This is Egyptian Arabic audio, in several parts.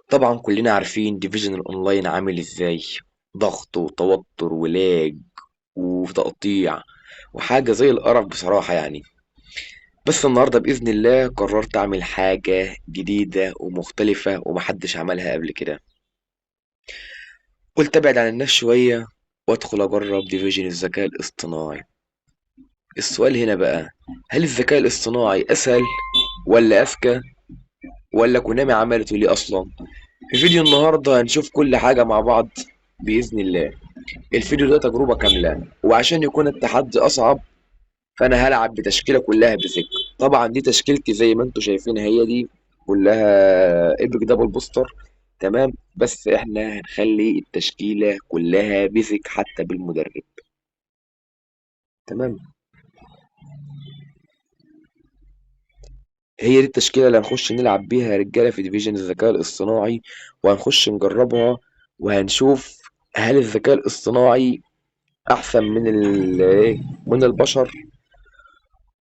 طبعا كلنا عارفين Division ال online عامل ازاي، ضغط وتوتر و lag وتقطيع وحاجة زي القرف بصراحة يعني. بس النهاردة بإذن الله قررت أعمل حاجة جديدة ومختلفة ومحدش عملها قبل كده. قلت أبعد عن الناس شوية وأدخل أجرب Division الذكاء الاصطناعي. السؤال هنا بقى، هل الذكاء الاصطناعي أسهل ولا أذكى ولا كونامي عملته ليه أصلا؟ في فيديو النهاردة هنشوف كل حاجة مع بعض بإذن الله. الفيديو ده تجربة كاملة، وعشان يكون التحدي أصعب فأنا هلعب بتشكيلة كلها basic. طبعا دي تشكيلتي زي ما انتم شايفين، هي دي كلها epic double booster، تمام؟ بس احنا هنخلي التشكيلة كلها basic حتى بالمدرب، تمام؟ هي دي التشكيلة اللي هنخش نلعب بيها يا رجالة في Division الذكاء الاصطناعي، وهنخش نجربها وهنشوف هل الذكاء الاصطناعي أحسن من من البشر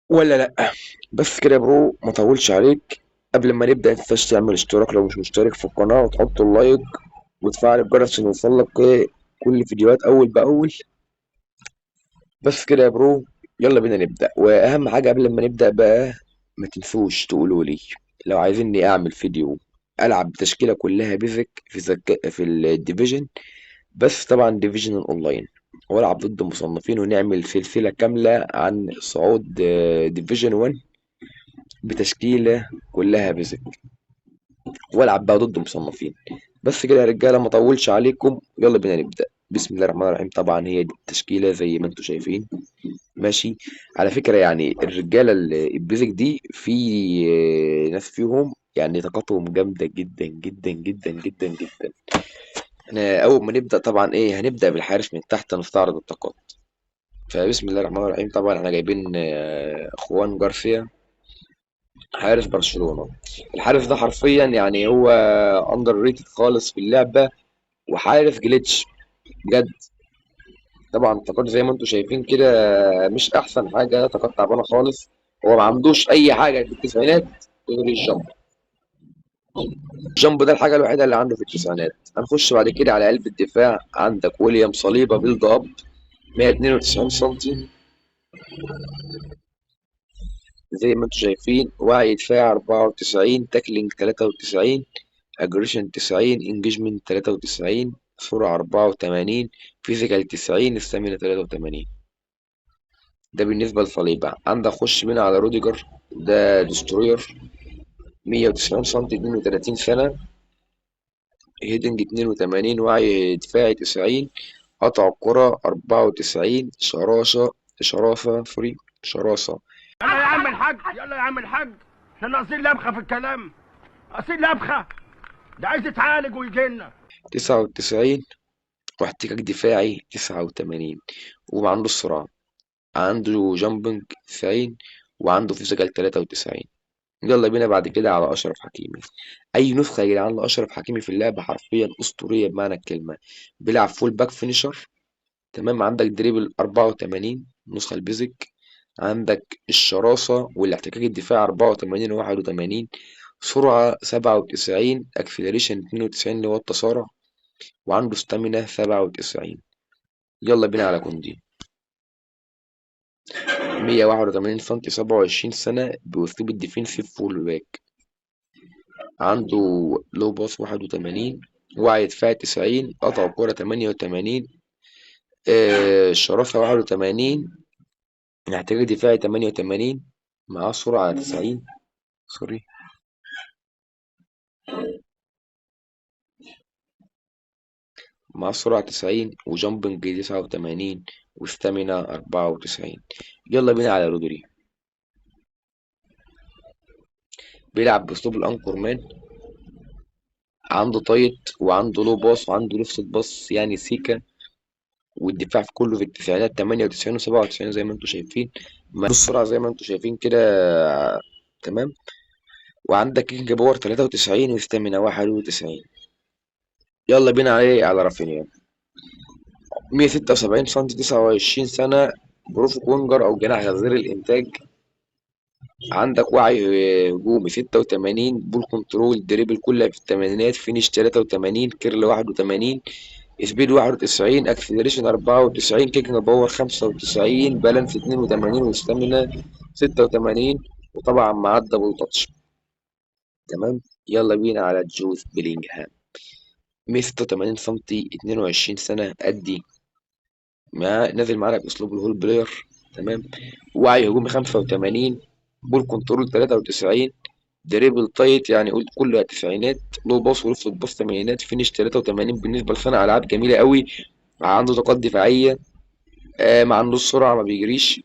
ولا لأ. بس كده يا bro، ما اطولش عليك. قبل ما نبدأ ما تنساش تعمل اشتراك لو مش مشترك في القناة، وتحط ال like وتفعل الجرس عشان يوصلك كل الفيديوهات أول بأول. بس كده يا bro، يلا بينا نبدأ. وأهم حاجة قبل ما نبدأ بقى، ما تنسوش تقولوا لي لو عايزيني أعمل فيديو ألعب بتشكيلة كلها basic في ال Division، بس طبعا Division ال online، والعب ضد مصنفين، ونعمل سلسلة كاملة عن صعود Division 1 بتشكيلة كلها basic، والعب بقى ضد مصنفين. بس كده يا رجالة، ما اطولش عليكم، يلا بينا نبدأ. بسم الله الرحمن الرحيم. طبعا هي دي التشكيلة زي ما انتم شايفين، ماشي. على فكرة الرجالة ال basic دي في ناس فيهم طاقتهم جامدة جدا جدا جدا جدا جدا. احنا اول ما نبدأ طبعا هنبدأ بالحارس من تحت، نستعرض الطاقات. فبسم الله الرحمن الرحيم. طبعا احنا جايبين خوان جارسيا حارس برشلونة. الحارس ده حرفيا هو underrated خالص في اللعبة، وحارس glitch بجد. طبعا الطاقات زي ما انتم شايفين كده مش احسن حاجة، طاقات تعبانة خالص. هو ما عندوش اي حاجة في التسعينات غير ال jump. ال jump ده الحاجة الوحيدة اللي عنده في التسعينات. هنخش بعد كده على قلب الدفاع. عندك ويليام صليبة build up 192 سنتي زي ما انتم شايفين، وعي دفاع 94، tackling 93، aggression 90، engagement 93، سرعة 84، physical 90، stamina 83. ده بالنسبة لصليبة. عندك خش بينا على روديجر، ده destroyer 190 سنتي، 32 سنة، heading 82، وعي دفاعي 90، قطع الكرة 94، شراسة، شراسة، sorry، شراسة. يلا يا عم الحاج، يلا يا عم الحاج، احنا ناقصين لبخة في الكلام، ناقصين لبخة، ده عايز يتعالج ويجي لنا. 99، واحتكاك دفاعي 89، وما عندوش سرعة، عنده jumping 90، وعنده physical 93. يلا بينا بعد كده على أشرف حكيمي. أي نسخة يا جدعان لأشرف حكيمي في اللعبة حرفيا أسطورية بمعنى الكلمة. بيلعب full back finisher، تمام. عندك dribble 84 نسخة ال basic، عندك الشراسة والاحتكاك الدفاعي أربعة وتمانين وواحد وتمانين، سرعة سبعة وتسعين، acceleration اتنين وتسعين اللي هو التسارع، وعنده stamina 97. يلا بينا على كوندي، 181 سنتي، 27 سنة، بأسلوب ال defensive full back، عنده low pass 81، وعي دفاع 90، قطع كرة 88، شراسة 81، احتكاك دفاعي 88، معاه سرعة 90، sorry، معاه سرعة 90 و jumping 89 و stamina 94. يلا بينا على رودري، بيلعب بأسلوب ال anchor man، عنده tight وعنده low pass وعنده left pass سيكا، والدفاع في كله في التسعينات تمانية وتسعين وسبعة وتسعين زي ما انتم شايفين، مع السرعة زي ما انتم شايفين كده، تمام. وعندك kicking power 93 و stamina 91. يلا بينا على رافينيا، 176 سنتي، 29 سنة، prolific winger أو جناح غزير الإنتاج، عندك وعي هجومي 86، ball control dribble كلها في الثمانينات، finish 83، curl 81، speed 91، acceleration 94، kicking power 95، balance 82، و stamina 86، وطبعا مع ال double touch. تمام. يلا بينا على جود بيلينغهام، 186 سنتي، 22 سنة، أدي ما نازل معانا بأسلوب ال hole player. تمام. وعي هجومي 85، ball control 93، dribble tight يعني قلت كلها تسعينات، low pass و left pass تمانينات، finish 83. بالنسبة لصانع ألعاب جميلة قوي، عنده طاقات دفاعية، ما عندوش سرعة، ما بيجريش.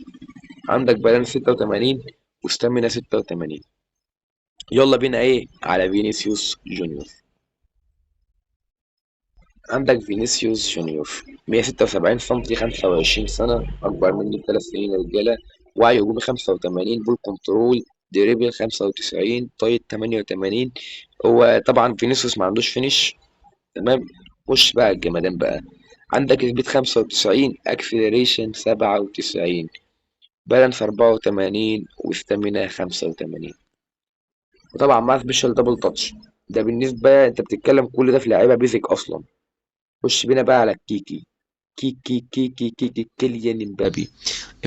عندك balance 86 و stamina 86. يلا بينا ايه على فينيسيوس جونيور. عندك فينيسيوس جونيور 176 سنتي، 25 سنة، أكبر مني ب3 سنين يا رجالة. وعي هجومي 85، ball control dribble 95، tight 88. هو طبعا فينيسيوس ما عندوش finish. تمام. خش بقى الجمدان بقى. عندك speed 95، acceleration 97، balance 84، و stamina 85، وطبعا مع special double touch. ده بالنسبة انت بتتكلم كل ده في لعيبة basic اصلا. خش بينا بقى على الكيكي، كيكي كيكي كيكي كيليان امبابي.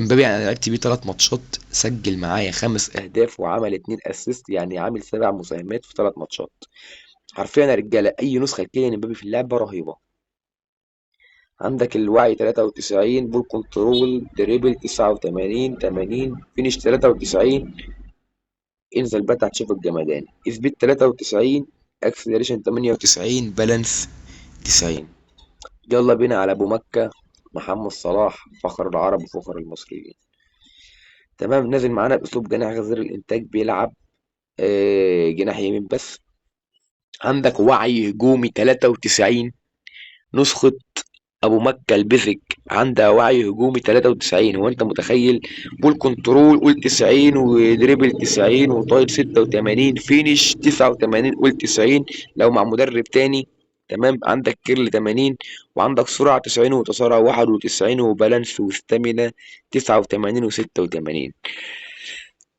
امبابي انا لعبت بيه 3 ماتشات، سجل معايا 5 اهداف وعمل 2 assist، يعني عامل 7 مساهمات في 3 ماتشات. حرفيا يا رجاله اي نسخه لكيليان امبابي في اللعبه رهيبه. عندك الوعي 93، ball control dribble 89، 80، finish 93. انزل بقى هتشوف الجمدان. speed 93، acceleration 98، balance 90. يلا بينا على ابو مكة محمد صلاح، فخر العرب وفخر المصريين. تمام. نازل معانا باسلوب جناح غزير الانتاج، بيلعب جناح يمين بس. عندك وعي هجومي 93، نسخة ابو مكة ال basic عندها وعي هجومي 93. هو انت متخيل؟ ball control قول 90، و dribble 90، و tight 86، finish 89 قول 90 لو مع مدرب تاني. تمام. عندك curl 80، وعندك سرعة 90، وتسارع 91، و balance و stamina 89 و86.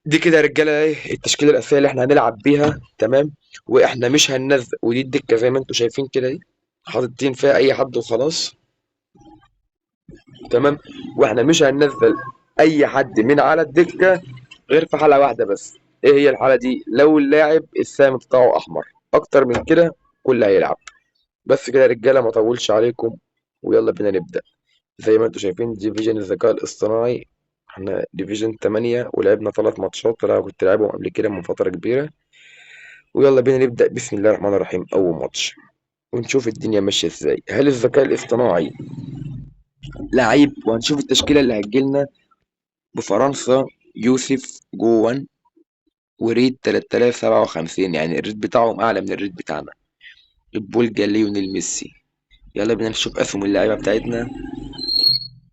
دي كده يا رجالة ايه التشكيلة الأساسية اللي احنا هنلعب بيها. تمام. واحنا مش هننزل، ودي الدكة زي ما انتم شايفين كده اهي، حاطين فيها أي حد وخلاص. تمام. واحنا مش هننزل أي حد من على الدكة غير في حالة واحدة بس. ايه هي الحالة دي؟ لو اللاعب السهم بتاعه أحمر. أكتر من كده كل هيلعب. بس كده يا رجالة، ما اطولش عليكم ويلا بينا نبدأ. زي ما انتم شايفين division الذكاء الاصطناعي، احنا division 8 ولعبنا 3 ماتشات، انا كنت لعبهم قبل كده من فترة كبيرة. ويلا بينا نبدأ. بسم الله الرحمن الرحيم. أول ماتش ونشوف الدنيا ماشية ازاي. هل الذكاء الاصطناعي لعيب؟ وهنشوف التشكيلة اللي هتجيلنا بفرنسا. يوسف جوان و rate 3057، يعني ال rate بتاعهم أعلى من ال rate بتاعنا. البولجا ليونيل ميسي. يلا بينا نشوف أسهم اللعيبة بتاعتنا.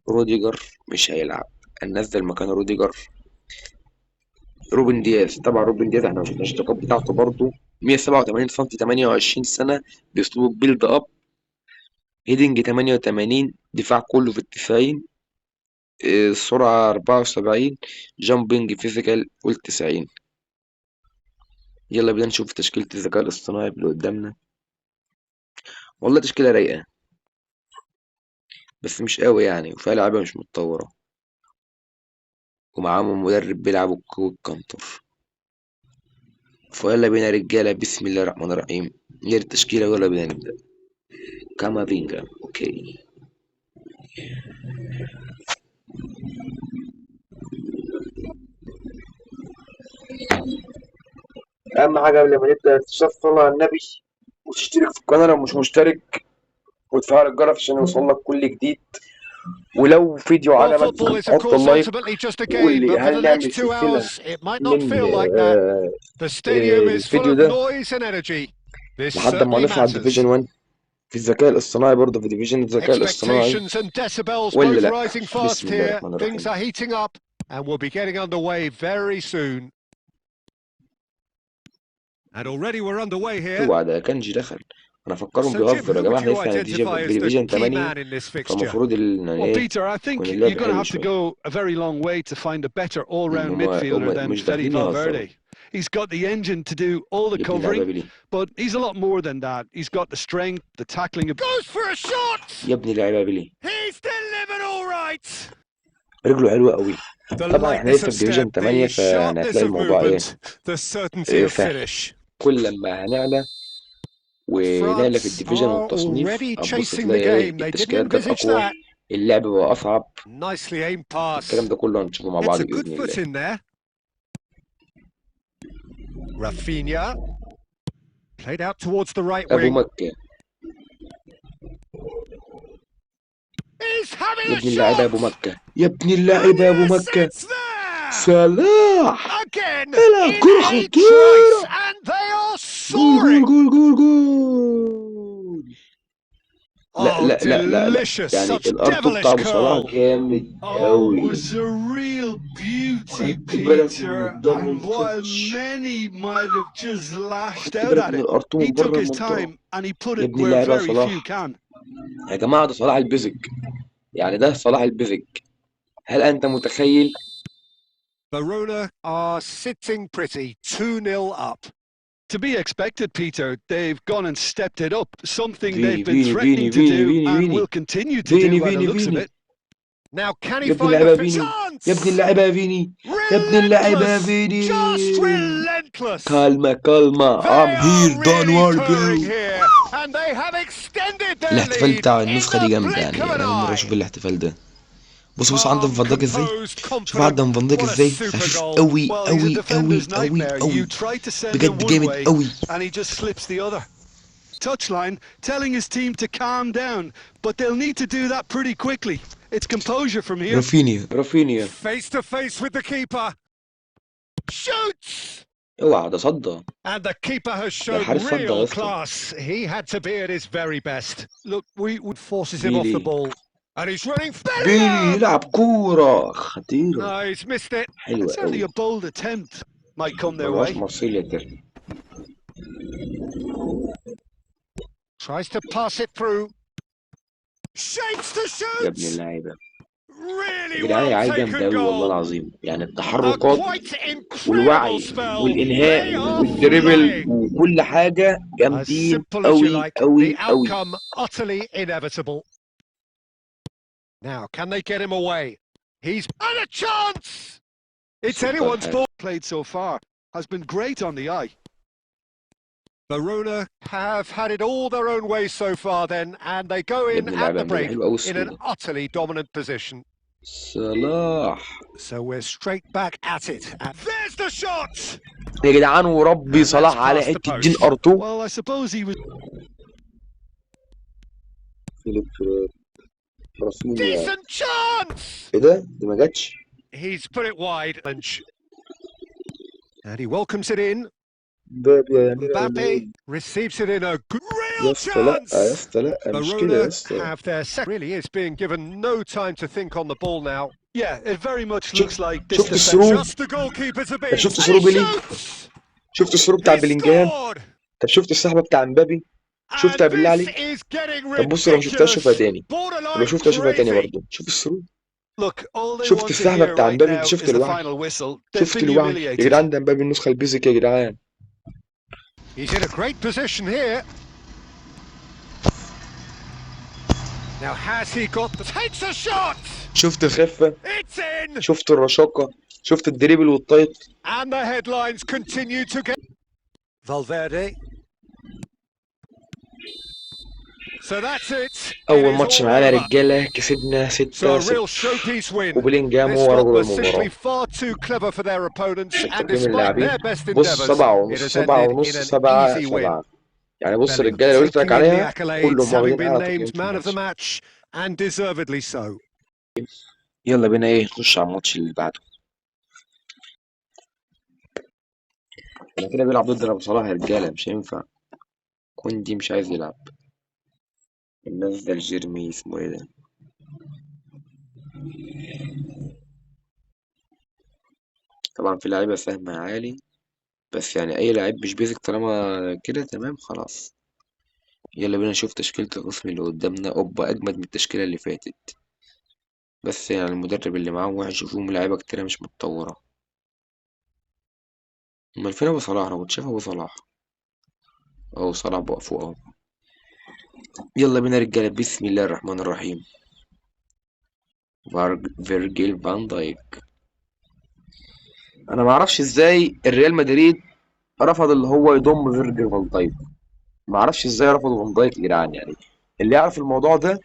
روديجر مش هيلعب، هننزل مكان روديجر روبن دياز. طبعا روبن دياز احنا ما شفناش التقاط بتاعته برضه. 187 سم، 28 سنة، بأسلوب build up، heading 88، دفاع كله في التسعين، السرعة 74، jumping physical قول 90. يلا بينا نشوف تشكيلة الذكاء الاصطناعي اللي قدامنا. والله تشكيلة رايقة بس مش قوي يعني، وفيها لعيبة مش متطورة، ومعاهم مدرب بيلعب ال counter. فيلا بينا رجالة، بسم الله الرحمن الرحيم. غير التشكيلة ويلا بينا نبدأ. كامافينجا، okay. أهم حاجة قبل ما نبدأ تصلي على النبي وتشترك في القناة لو مش مشترك، وتفعل الجرس عشان يوصلك كل جديد. ولو فيديو عجبك حط like وقول لي هل نعمل سلسلة من الفيديو ده لحد ما نصعد division 1 في الذكاء الاصطناعي، برضه في division الذكاء الاصطناعي ولا لا؟ بسم الله الرحمن الرحيم. And we'll be getting underway very soon. And already we're underway here. اوعى ده كانجي دخل. انا افكرهم So Jim, بيهزروا يا who جماعه، would احنا you لسه identify as the division key 8، man in this fixture? فالمفروض يعني Well, ايه Peter, I يكون think اللعب you're going to حلو have to شويه. go a very long way to find a better all-round هما midfielder هما than مش Fede داخلين يهزروا. Valverde. He's got the engine to do all the يا ابن اللعيبه covering, بيلي، but he's a lot more than that. He's got the strength, the tackling Goes for a shot! يا ابن اللعيبه بيلي، He's delivered all right! رجله حلوه قوي. The طبعا احنا lightness لسه of في division step, 8، the فيعني sharpness هتلاقي of الموضوع ايه movement, the certainty إيه of سهل. finish. كل لما هنعلى ونعلى في France ال division are والتصنيف already هتبص chasing the تلاقي ايه game. They didn't التشكيلات جت envisage اقوى، that. اللعب بقى اصعب، Nicely aimed pass. الكلام ده كله هنشوفه مع It's بعض a good باذن foot الله. in there. Rafinha. Played out towards the right ابو wing. مكه، He's having يا a ابن اللعيبه ابو shot! مكه، يا ابن اللعيبه ابو Yes, مكه، it's there! صلاح Again العب in كرة a خطيرة، trice, and they are جول جول soaring! جول جول جول. لا Oh, لا لا لا لا، delicious! يعني Such ال R2 devilish بتاع ابو صلاح curl. جامد Oh, قوي. was a real beauty, خدت بالك من Peter. And ال double while touch؟ many might have just lashed خدت out بالك at من it, ال R2 he من took بره his المنطقة؟ time and he put يا it ابن where اللعيبة يا very few صلاح. can. يا جماعة ده صلاح ال basic، يعني ده صلاح ال basic. هل أنت متخيل؟ Verona are sitting pretty, 2-0 up. To be expected, Peter, they've gone and stepped it up, something فيني they've been فيني فيني threatening to فيني do فيني and فيني will continue to فيني do by the فيني looks of فيني it. Now, can he يا ابن find اللعيبة يا the فيني، يا ابن chance? اللعيبة يا فيني، يا ابن اللعيبة يا Relentless! فيني. Just relentless! كالما كالما، They I'm are here, don't really worry purring bro. here, and they have extended their الاحتفال lead بتاع in النسخة دي the جامدة، blink يعني of an أنا أول مرة eye. أشوف الاحتفال ده. بص بص عند Calm, فان دايك ازاي، composed, شوف confident. عدى فان دايك What a ازاي، super خفيف goal. قوي Well, he's a قوي قوي defender's قوي nightmare. قوي، You try to send him بجد one جامد way, قوي. and he just slips the other. Touchline telling his team to calm down, but they'll need to do that pretty quickly. It's composure from here. رافينيا رافينيا، Face to face with the keeper. Shoots! اوعى ده صدى، And the keeper has ده shown الحارس صدى يا real اسطى. class. He had to be at his very best. Look, we Forces him off the بيلي ball. And he's running. بيلي Bellingham! يلعب كورة خطيرة، No, he's missed it. حلوة and certainly قوي. a bold attempt might come ما their بقاش way. مارسيليا ترمي. Tries to pass it through. Shapes to يا ابن shoot! اللعيبة Really يا جدعان، well العيال جامدة taken أوي والله goal. العظيم. يعني A التحركات quite incredible والوعي spell. They والإنهاء are وال dribble flying. وكل حاجة As جامدين simple as you أوي like. أوي The أوي. outcome utterly inevitable. Now, can they get him away? He's and a chance! It's سوبر anyone's حلو. ball. Played so far has been great on the eye. Verona have had it all their own way so far then, and they go يا in ابن at اللعيبة the يا مبابي، break حلو أوي in an السرو ده. utterly dominant position. صلاح So we're straight back at it. And there's the shot! يا جدعان، وربي And that's صلاح على past the حتة دين post. R2. Well, I suppose he was فيليب فرير، رافينيا، Decent chance! ايه ده؟ دي ما جاتش. He's put it wide. And he welcomes it in. مبابي يا امير Mbappe عماد. receives it in a يا real اسطى لا يا chance. اسطى لا، مش كده يا Verona اسطى. have their second. Really is being given no time to think on the ball now. Yeah, it very much شفت looks like this شفت defense. ال through؟ Just the goalkeeper to طب beat. شفت And through he بيلي؟ shoots! شفت ال through بتاع He بلينجهام؟ scored! طب شفت السحبه بتاع مبابي؟ And شفتها بالله this عليك؟ is getting طب بص لو ما شفتهاش ridiculous. شوفها تاني، ولو Borderline شفتها شوفها تاني crazy. برضه. شوف ال through، Look, all they شفت want to السحبه hear بتاع right مبابي؟ انت now شفت is the الوعي؟ final whistle. They've شفت been الوعي يا humiliated. جدعان؟ ده مبابي النسخه ال basic يا جدعان. He's in a great position here. Now has he got the... Takes a shot! شفت الخفه؟ It's in! شفت الرشاقه؟ شفت ال dribble والطيط؟ And the headlines continue to get... Valverde. So that's it. It اول is ماتش all معانا يا over. رجاله كسبنا So a 6-0، real showpiece win. وبلينجهام This هو lot رجل were simply المباراه. far too clever for their opponents, شوف and تقييم despite اللاعبين، their best بص endeavours, سبعة it ونص، has سبعة ended in ونص، an سبعة easy win. سبعة. يعني بص Bellingham الرجالة اللي قلت لك taking in the عليها accolades, كلهم having واخدين been أعلى تقييم named في man of the الماتش. match, and deservedly so. يلا بينا ايه نخش على الماتش اللي بعده. انا كده بيلعب ضد ابو صلاح يا رجالة، مش هينفع. كوندي مش عايز يلعب. نزل جيرمي اسمه ايه ده؟ طبعا في لعيبة سهمها عالي، بس يعني اي لعيب مش basic طالما كده تمام خلاص. يلا بينا نشوف تشكيلة الخصم اللي قدامنا. اوبا، اجمد من التشكيلة اللي فاتت، بس يعني المدرب اللي معاهم وحش وفيهم لعيبة كتيرة مش متطورة. امال فين ابو صلاح؟ انا كنت شايف ابو صلاح. اهو صلاح بقى فوق اهو. يلا بينا رجالة، بسم الله الرحمن الرحيم. فيرجيل فان دايك. انا معرفش ازاي الريال مدريد رفض اللي هو يضم فيرجيل فان دايك، معرفش ازاي رفضوا فان دايك يا جدعان. يعني اللي يعرف الموضوع ده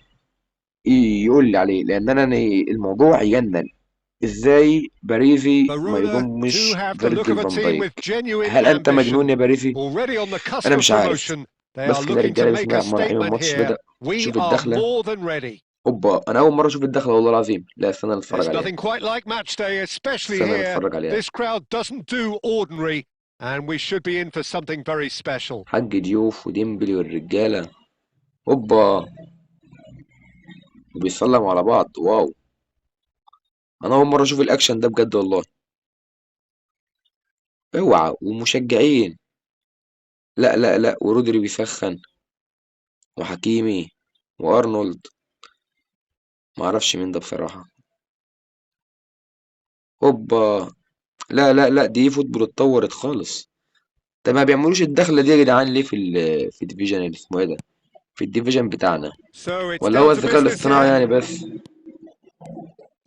يقول لي عليه، لان انا الموضوع يجنن. ازاي باريزي ما Verona do يضمش have the look فيرجيل of a فان team دايك؟ with genuine هل انت ambition. مجنون يا باريزي؟ Already on the cusp انا of مش عارف. promotion, they بس are كده looking to رجاله، بسم make الله a الرحمن الرحيم. statement الماتش here. بدأ. We شوف are الدخلة. more than ready. اوبا، انا اول مرة اشوف الدخلة والله العظيم. لا استنى نتفرج There's عليها، nothing quite like match day, especially استنى here. نتفرج عليها. This crowd doesn't do ordinary, and we should be in for something very special. حاج ديوف وديمبلي والرجالة. اوبا، وبيسلموا على بعض. wow، انا اول مرة اشوف الاكشن ده بجد والله. اوعى، ومشجعين. لا لا لا، ورودري بيسخن، وحكيمي، وارنولد. معرفش مين ده بصراحة. اوبا، لا لا لا، دي football اتطورت خالص. طب ما بيعملوش الدخلة دي يا جدعان ليه في في ال division اللي اسمه ايه ده، في ال division بتاعنا؟ So it's ولا هو down to الذكاء business الاصطناعي here. يعني بس؟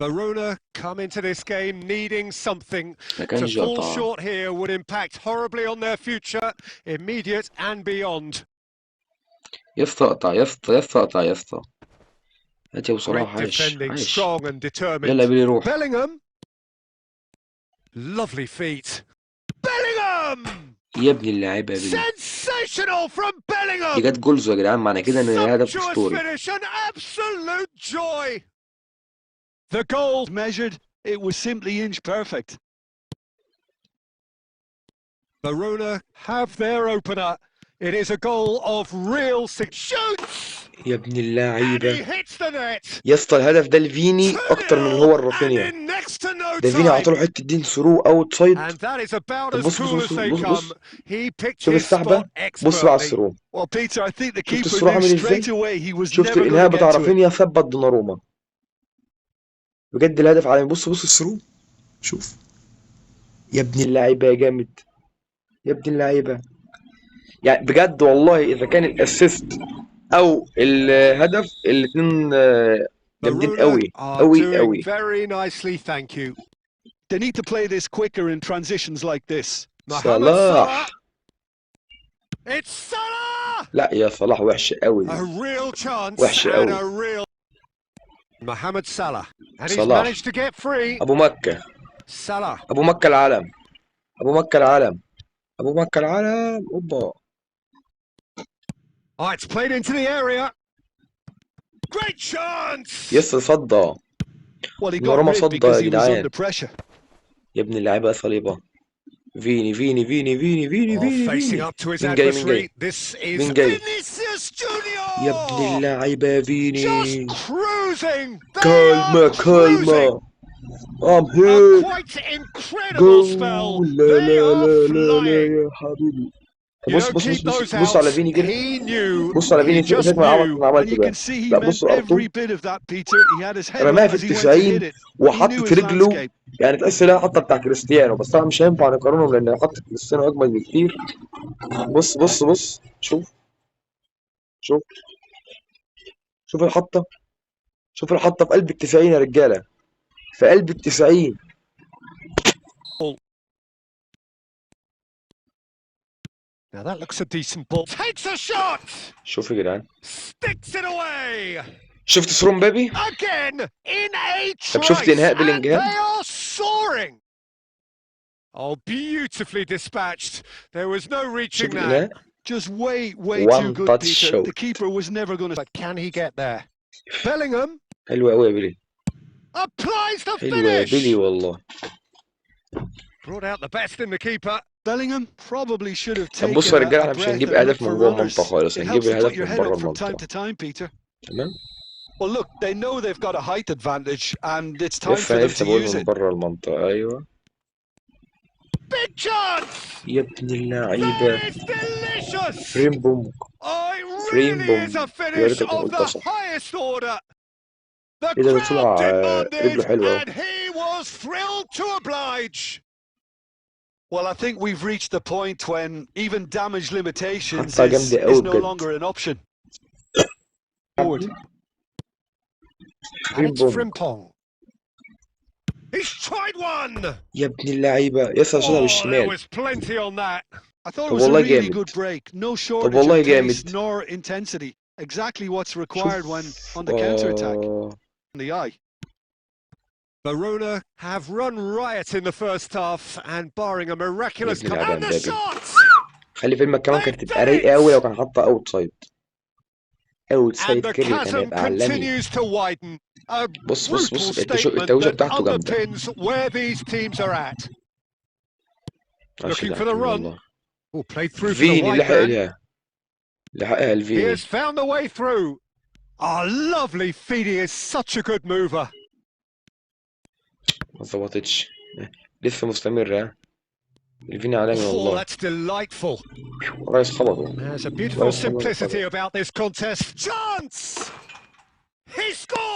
Verona come into this game needing something. ما To كانش fall قطع. short here would impact horribly on their future, immediate and beyond. يا اسطى اقطع يا اسطى، يا اسطى اقطع يا اسطى. هات يا ابو صلاح. Great عايش defending, عايش. strong and يلا يا determined. بيلي روح. Bellingham. Lovely feet. Bellingham! يا ابن اللعيبة يا بيلي. Sensational from دي Bellingham! جت goals يا جدعان، معنى كده ان الهدف Sumptuous اسطوري. finish, an absolute joy! The goal. Measured, it was simply inch perfect. Verona have their opener. It is a goal of real shoots! يا ابن And اللعيبة he hits the net! يا اسطى، الهدف ده لفيني اكتر من هو 2-0 and الرافينيا. in next to no ده فيني time. عطاله حتة دين through outside. And that is about طب as بص cool بص as بص they بص بص come. He picked شوف his السحبه، spot بص بقى على expertly. ال through. Well, Peter, I think the شفت keeper ال through knew عامل ازاي؟ straight away he was شفت never going الانهاء to بتاع get to it. رافينيا، ثبت دوناروما. بجد الهدف عالمي. بص بص ال through، شوف يا ابن اللعيبة يا جامد، يا ابن اللعيبة. يعني بجد والله اذا كان ال assist او الهدف الاثنين جامدين Verona قوي are قوي doing قوي. very nicely, thank you. They need to play this quicker in transitions like this. Mohamed صلاح. Salah. It's Salah! لا يا صلاح وحش قوي A دي، real chance وحش and قوي. a real Mohamed Salah. And he's صلاح. managed to get free. ابو مكة، Salah. ابو مكة العالم، ابو مكة العالم، ابو مكة العالم. اوبا. Oh, it's played into the area. Great chance! يس صدى. Well, he got دوناروما rid صدى because يا he was جدعان. under pressure. يا ابن اللعيبة يا صليبه. فيني فيني فيني فيني فيني Oh, فيني facing فيني. up to his مين جاي؟ مين جاي؟ adversary. This is مين جاي؟ Vinicius Junior! يا ابن اللعيبة يا فيني. Just cruising! They كالما are cruising! كالما. I'm A here. quite incredible spell. جول. لا They لا are لا لا لا flying. يا حبيبي. You بص don't بص بص keep بص those بص على outs. فيني كده. He knew. بص على He فيني، just سيبك من العبط knew. اللي And عملته you ده. can see he لا meant بص ار every 2 bit of that, Peter. He had his head رماها up في as he went to hit التسعين it. He knew وحطت his رجله. landscape. يعني تحس انها حطه بتاع كريستيانو، بس طبعا مش هينفع نقارنهم لان حطه كريستيانو اجمل بكتير. بص بص بص، شوف شوف شوف الحطه، شوف الحطه في قلب التسعين يا رجاله، في قلب التسعين. Now that looks a decent ball. Takes a shot! شوف يا جدعان، Sticks it away! شفت through مبابي؟ Again in a طب شفت trice! انهاء And بلينجهام؟ they are soaring! Oh, beautifully dispatched. There was no reaching شوف that. الانهاء. Just way, way One too good, touch Peter. shot. The keeper was never going to. But can he get there? Bellingham حلو قوي يا بيلي، applies the حلو يا finish! بيلي والله. Brought out the best in the keeper. Bellingham probably should have طب taken بصوا يا رجاله، a احنا مش breath هنجيب and اهداف looked من for جوه runners. المنطقة خالص، It هنجيب helps to put الهدف your من head بره up from time المنطقة. to time, Peter. تمام. Well, look, they know they've got a height advantage, and it's time لسه for them لسه to بقول use من it. بره المنطقة. ايوه Big chance! يا ابن اللعيبة. That is delicious! فريم بوم. Oh, it Really is فريمبونج. a يا finish ريت اكون of قلتها the صح. highest order. The ايه ده crowd طلع demanded رجله حلوة اهو. and he was thrilled to oblige. Well, I think we've reached the point when even damage limitations حطها is, جامدة is قوي no بجد. longer an option. Forward. And it's فريمبونج. Frimpong. He's tried one. يا ابن اللعيبة يا اسطى شاطها Oh, there بالشمال. was plenty on that. I thought it طب was a والله really جامد. good break. No طب shortage والله of pace جامد. nor intensity. Exactly what's required when شوف on the counter-attack. آه. The eye. Verona have run riot in the first half, and barring a يا miraculous ابن come اللعيبة يا and the مبابي. shot! خلي في علمك كمان They've كانت done تبقى رايقة قوي it! لو كان حاطها outside. And outside the curl كان chasm هيبقى عالمي. continues to widen. A بص بص brutal بص statement التوجه that بتاعته جامدة. underpins where these teams are at. عاش Looking for the الحكيم run. والله. Oh, played through for the فيني wide لحق man. لها، لحقها He لفيني. has found the way through. Ah, lovely feed. He is such a good mover. ما ظبطتش، لسه مستمرة ها. الفيني عالمي Oh, والله. that's delightful. رئيس خبطه. There's a beautiful رئيس خبطه. simplicity about this contest. Chance! He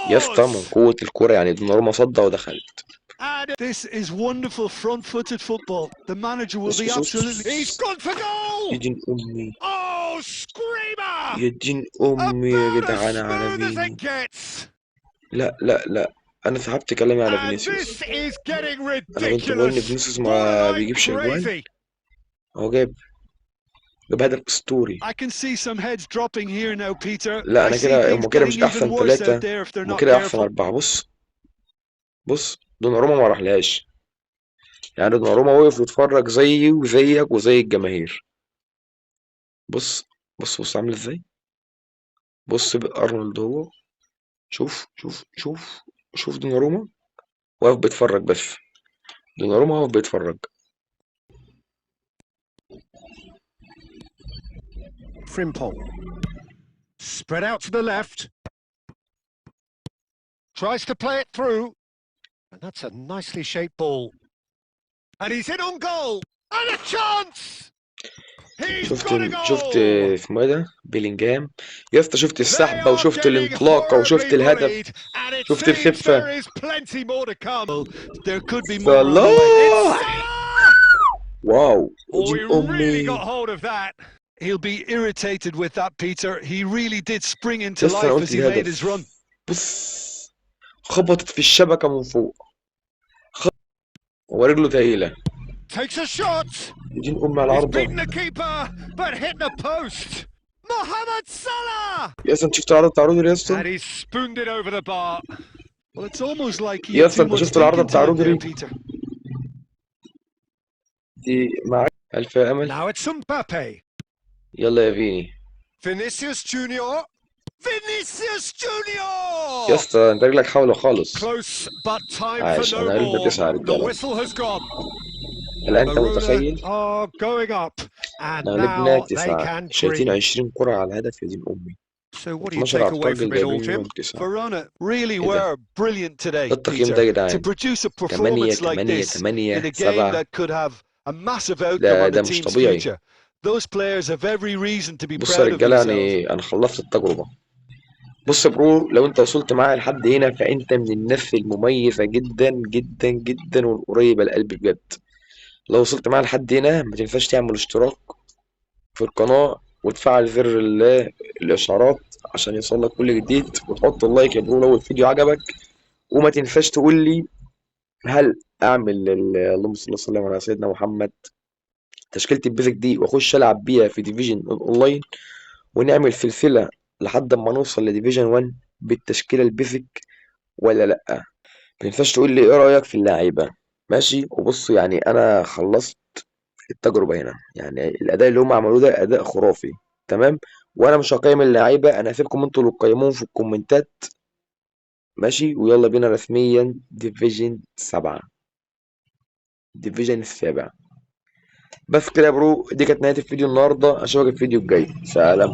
يا اسطى من scores! قوة الكرة يعني دوناروما صدى ودخلت. And This is wonderful front-footed football. The manager will بص be بص بص. absolutely he's gone for يا goal! دين أمي، Oh, screamer! يا دين أمي يا About as جدعان على smooth as فيني. it gets. لا لا لا، أنا سحبت كلامي على And فينيسيوس. this is getting أنا كنت بقول إن ridiculous. فينيسيوس ما Borderline بيجيبش أجوان، crazy. هو جاب هدف أسطوري. I can see some heads dropping here now, Peter. لا I أنا see كده things هما كده getting مش even أحسن worse out ثلاثة، there if they're هما not كده أحسن careful. أربعة. بص بص، دوناروما ما راحلهاش، يعني دوناروما وقف يتفرج زيي وزيك وزي الجماهير. بص بص بص عامل ازاي. بص بأرنولد هو، شوف شوف شوف شوف دوناروما واقف بيتفرج بس. دوناروما واقف بيتفرج. Frimpong. Spread out to the left. Tries to play it through. And that's a nicely shaped ball. And he's in on goal. And a chance! He's شفت got a شفت goal! اسمه ايه ده، بيلينجهام يا اسطى. شفت They السحبة are وشفت getting الانطلاقة وشفت horribly الهدف، bullied, and it شفت seems الخفة. there is plenty more to come. There could be more on the way. الله، It's Salah! واو Oh, يا he دين really امي got hold of that. He'll be irritated with that, Peter. He really did spring into يا اسطى انا life قلت as he دي made his هدف. run. بص خبطت في الشبكة من فوق. هو رجله تقيلة. Takes a shot. يا دين امي على He's العارضة. beaten the keeper, but hit the post. Mohamed Salah! يا اسطى انت شفت العارضة بتاع رودري يا اسطى؟ And he's spooned it over the bar. Well, it's almost like he يا had اسطى too انت much شفت العارضة thinking بتاع time there, رودري Peter. دي؟ مع ألف أمل. Now it's Mbappe. يلا يا فيني. Vinicius Junior. Vinicius يا Junior! اسطى انت رجلك حاولة خالص. Close, but time for عاش. no انا قلبنا more. تسعة يا The رجالة. whistle has gone. هل انت Verona متخيل؟ are going up, and احنا غلبنا now they تسعة، can شايتين dream. 20 كرة على الهدف يا دين أمي. So what do you 12 take على away التارجت from it all, جايبين Jim? منهم تسعة. Verona really ايه ده؟ were brilliant today, ده التقييم Peter. ده يا To جدعان. produce a 8 performance like 8 this in 8 a game 7. that could have a massive outcome ده on ده the مش team's طبيعي. future. Those players have every reason to be بص يا proud of رجالة، themselves. يعني أنا خلصت التجربة. بص يا bro، لو أنت وصلت معايا لحد هنا فأنت من الناس المميزة جدا جدا جدا والقريبة لقلبي بجد. لو وصلت معايا لحد هنا ما تنساش تعمل اشتراك في القناة وتفعل زر الإشعارات عشان يوصلك كل جديد، وتحط ال like يا bro لو الفيديو عجبك. وما تنساش تقول لي هل أعمل اللهم صل وسلم على سيدنا محمد تشكيلة ال basic دي وأخش ألعب بيها في division online، ونعمل سلسلة لحد ما نوصل ل division 1 بالتشكيلة ال basic ولا لأ. ما تنساش تقول لي إيه رأيك في اللعيبة. ماشي. وبص يعني أنا خلصت التجربة هنا، يعني الأداء اللي هم عملوه ده أداء خرافي. تمام. وأنا مش هقيم اللعيبة، أنا هسيبكم انتوا اللي تقيموهم في الكومنتات. ماشي. ويلا بينا رسميا division 7، division السابع. بس كده يا bro، دي كانت نهاية الفيديو النهاردة. أشوفك الفيديو الجاي. سلام.